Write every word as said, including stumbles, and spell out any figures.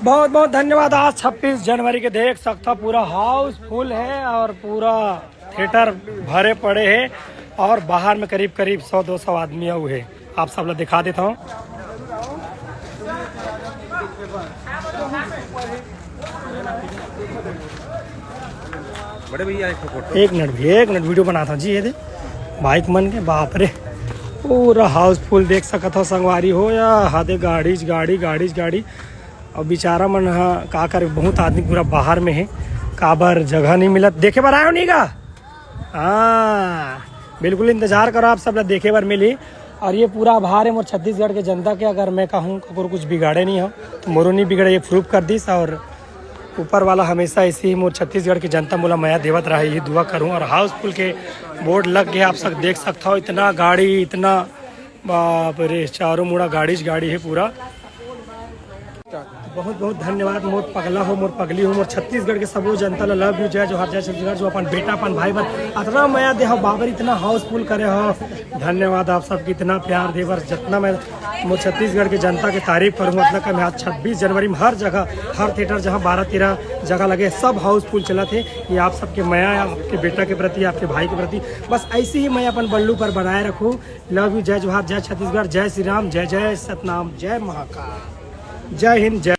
बहुत बहुत धन्यवाद। आज छब्बीस जनवरी के देख सकता, पूरा हाउसफुल है और पूरा थिएटर भरे पड़े है और बाहर में करीब करीब सौ दो सौ आदमी अउ है। आप सब ला दिखा देता हूँ। बड़े भैया, एक ठो फोटो। एक मिनट भैया, एक मिनट, वीडियो बनाता हूँ जी। ये दे बाइक मन के, बाप रे, पूरा हाउसफुल देख सकत हो संगवारी हो। या हादे गाड़ीज गाड़ी, गाड़ीज गाड़ी। अब बेचारा मन ह का करे, बहुत आदमी पूरा बाहर में है, काबर जगह नहीं मिलत। देखे बर आयो नहीं का? हाँ, बिल्कुल इंतजार करो, आप सब ला देखे बर मिली। और ये पूरा आभार है मोर छत्तीसगढ़ के जनता के। अगर मैं कहूँ ककरो कुछ बिगाड़े नहीं हो तो मोरो नहीं बिगड़े, ये प्रूफ कर दिस। और ऊपर वाला हमेशा ऐसे ही मोर छत्तीसगढ़ के जनता मोला मया देवत रहा, ये दुआ करूँ। और हाउसफुल के बोर्ड लग गया, आप सब देख सकता हो, इतना गाड़ी, इतना, बाप रे, चारों मुड़ा गाड़ीज गाड़ी है पूरा। बहुत बहुत धन्यवाद मोर पगला हो, मोर पगली हो, मोर छत्तीसगढ़ के सबो जनता ला लव यू, जय जोहार, जय छत्तीसगढ़। जो अपन बेटा, अपन भाई बन अतना मया दे हो बाबर, इतना हाउसफुल करे हो, धन्यवाद आप सबके, इतना प्यार दे बर। जितना मैं मोर छत्तीसगढ़ के जनता के तारीफ करूँ उतना कम है। आज छब्बीस जनवरी में हर जगह, हर थिएटर जहाँ बारह तेरह जगह लगे, सब हाउसफुल चलत है। ये आप सबके मया है, आपके बेटा के प्रति, आपके भाई के प्रति। बस ऐसे ही मया अपन बल्लू पर बनाए रखूँ। लव यू, जय जोहार, जय छत्तीसगढ़, जय श्री राम, जय जय सतनाम, जय महाकाल, जय हिंद, जय